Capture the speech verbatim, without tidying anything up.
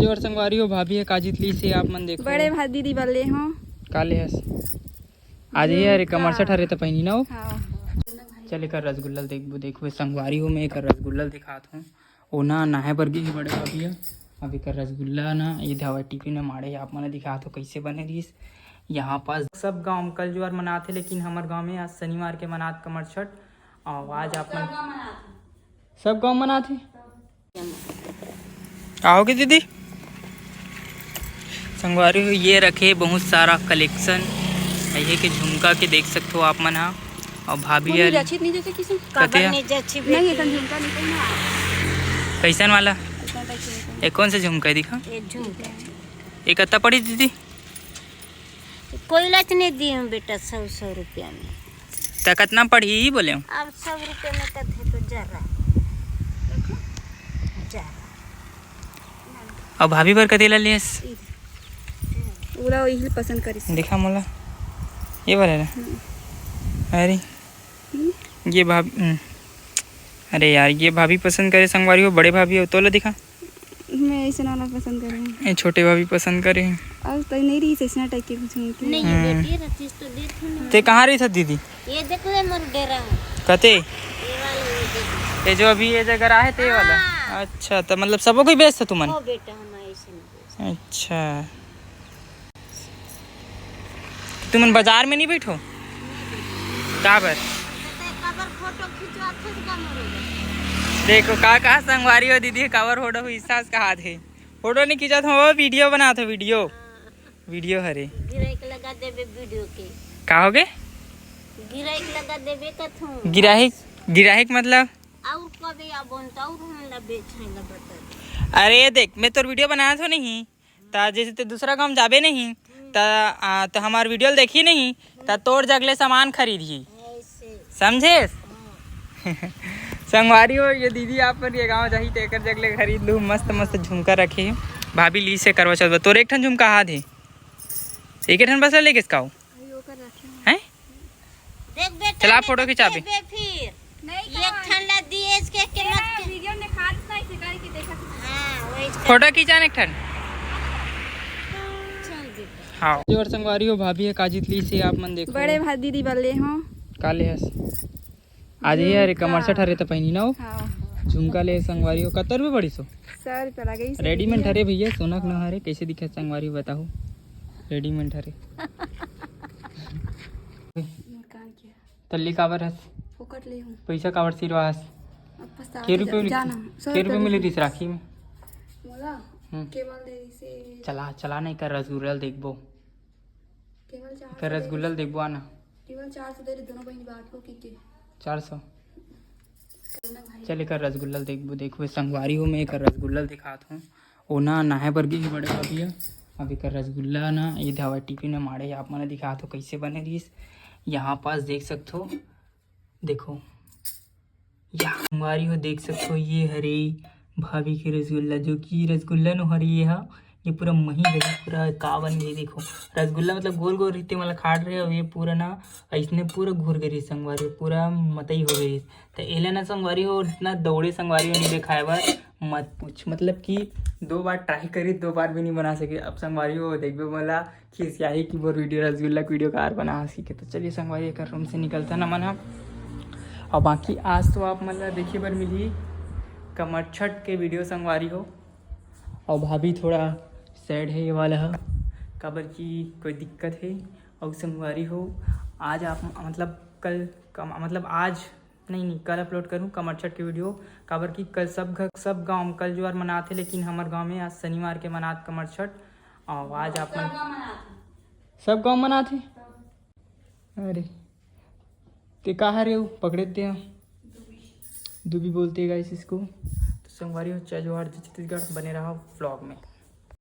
जोर संगवारी हो, भाभी ह काजित लीस हे, आप मन देखो। बड़े भाई दीदी बर ले हो। का ले हस? आज ये अरे कमरसा ठरे त पहिनी ना हो। हाँ। चल एकर रसगुल्ला देखबो, देखबो संगवारी हो, मैं एकर रसगुल्ला दिखात हूँ। ओ ना नहाए बर गे हे बड़े भाभी ह। अब एकर रसगुल्ला ना ये धावा टिफिन में माड़े, आप मन दिखात हो कैसे बने रहिस। यहाँ पास सब गांव कल जुआर मनाथे, लेकिन हमर गांव में आज शनिवार के मनात कमरछठ। और आज आप मन सब गांव मनाथे। आओगे दीदी। संगवारी हो, ये रखे बहुत सारा कलेक्शन, ये के झुमका के देख सकते हो आप मन हा। और भाभी मम्मी हर रचित नहीं जैसे किसी कते काबर हा? नहीं जची नहीं, बेटी। ऐसा झुमका नहीं पहना। कैसन वाला? ऐसा टाइप के नहीं पहना। ये कौन से झुमका है, दिखा। ये झुमका। ये कत्ता पड़ी दीदी? कोई लच नहीं दी हूँ बेटा, सौ सौ रुपया में। त कतना पड़ी बोले हूँ? अब सौ रुपया में कथे तो जरा, जरा। अब भाभी बर कतेला लेस? उला वही पसंद करिस। दिखा मोला, ये वाला ना। हम्म। अरे हम्म। ये भाभी, हम्म। अरे यार, ये भाभी पसंद करे संगवारी हो, बड़े भाभी हो, तोला दिखा। मैं ऐसे वाला पसंद करे हूँ। ये छोटे भाभी पसंद करे हैं। अब तो नहीं रही ऐसा टाइप के कुछ नहीं। नहीं, हम्म। बेटी रखिस तो देत हूँ ना। ते कहाँ रही था दीदी? ये देख ले मोर डेरा है। कते? ये वाला, ये देख। ये जो अभी ये जगह रहा है ते वाला? हाँ। अच्छा, तो मतलब सबो कोई बेचता तुमन? हो बेटा, हम ऐसे नहीं बेचते। अच्छा, तुमन बाजार में नहीं बैठो? काबर? काबर फोटो खिंचवाथे का मोर? देखो का कहा संगवारी हो दीदी, काबर फोटो खींचथस कहा थे। फोटो नहीं खींचत हो, वीडियो बनात हो, वीडियो। वीडियो हरे। गिराइक लगा देबे वीडियो के। का होगे? गिराइक लगा देबे कथूं। गिराहिक, गिराहिक मतलब? और कबे आ बोलता और हमरा बेचे ला बता दे। अरे देख, मैं तोर वीडियो बनात हो नहीं, त जैसे ते दूसरा गांव जाबे नहीं, त, आ, त हमार वीडियो ल देखही नहीं, त तोर जग ले सामान खरीदही। ऐसे। समझेस? हाँ। संगवारी हो, ये दीदी आप मन ये गांव जाही, त एकर जग ले खरीद लू। मस्त मस्त झुमका रखे हे भाभी, लीस हे करवा चौथ बर। तोर एक ठन झुमका हाथ हे, एक ठन बस लेके इसका हो। अभी ओकर रखे हैं। हैं? देख बेटा, चला, मैं फोटो तो खिंचाबे। देबे फिर। नहीं एक कहाँ? ठन ला दिए इसके के मत तेरा के। वीडियो में खाद नहीं सिखाई कि देखा कि हाँ, वही इसका। फोटो खींचा न एक ठन। चल बेटा। हाँ। जोर संगवारी हो, भाभी ह काजित लीस हे, आप मन देखो। बड़े भाई दीदी बर ले हो। का ले हस? आज ये अरे झुमका। कमरसा ठरे त पहिनी ना हो। हाँ। झुमका ले संगवारी हो, कत्ता रुपये पड़ी सो? सौ रुपया लगे ही। रेडीमेड ठरे भैया, सोना के ना हरे, कैसे दिखे संगवारी हो बताओ। रेडीमेड ठरे। मोर कान के। तल्ली काबर हस? फोकट ले हूँ। पैसा काबर सिरवा हस? अब पछतावा के तो रुपये जा-, मिली, जाना। सौ के रुपये रुपये मिली मिली। दिस राखी में? मोला हम्म। केवल दे से चला, चला नहीं कर रसगुल्ला ल देखबो। केवल चार कर सौ दे रसगुल्ला ल दे। देखबो आना। केवल चार सौ दे रहे दोनों बहन बात को की के। चार सौ। करना भाई। चल एकर रसगुल्ला ल देखबो, देखबो संगवारी हो, मैं एकर रसगुल्ला ल दिखात हूँ। ओ ना नहाए बर गे हे बड़े भाभी ह। अब एकर रसगुल्ला ना ये धावा टिफिन में माड़े, आप मन ल दिखात हो कैसे बने रहिस। यहाँ पास देख सकत हो, देखो या संगवारी हो देख सकत हो, ये हरे भाभी के रसगुल्ला, जो कि रसगुल्ला नो हरे ये हा। ये पूरा मही गई, पूरा का बन गई। देखो रसगुल्ला मतलब गोल गोल रहिथे, मतलब खाड़ रहे, और ये पूरा ना ऐसने पूरा घूर गई रही संगवारी, पूरा मतई हो गई। तो एला ना संगवारी हो, इतना दौड़े संगवारी हो नहीं देखाए बर, मत पूछ। मतलब कि दो बार ट्राई करी, दो बार भी नहीं बना सके। अब संगवारी हो देखबे मोला खिसियाही कि मोर वीडियो रसगुल्ला के वीडियो कार बना हसी के। तो चलिए संगवारी एकर रूम से निकलता ना मन ह। और बाकी आज तो आप मन ला देखे बर मिलही कमरछठ के वीडियो संगवारी हो। और भाभी थोड़ा सैड है ये वाला ह, काबर कि कोई दिक्कत है। और संगवारी हो आज आप मतलब कल कम, मतलब आज नहीं, नहीं, कल अपलोड करूँ कमरछठ के वीडियो, काबर कि कल सब घर, सब गांव में कल जुआर मनाथे, लेकिन हमर गांव में आज शनिवार के मनात कमरछठ। और आज आप मन सब गांव मनाथे। अरे, ते का हरे हो? पकड़े ते हैं। दुबी बोलते हैं गाइस इसको। तो संगवारी हो, जय जोहार, जय छत्तीसगढ़, बने रहो व्लॉग में।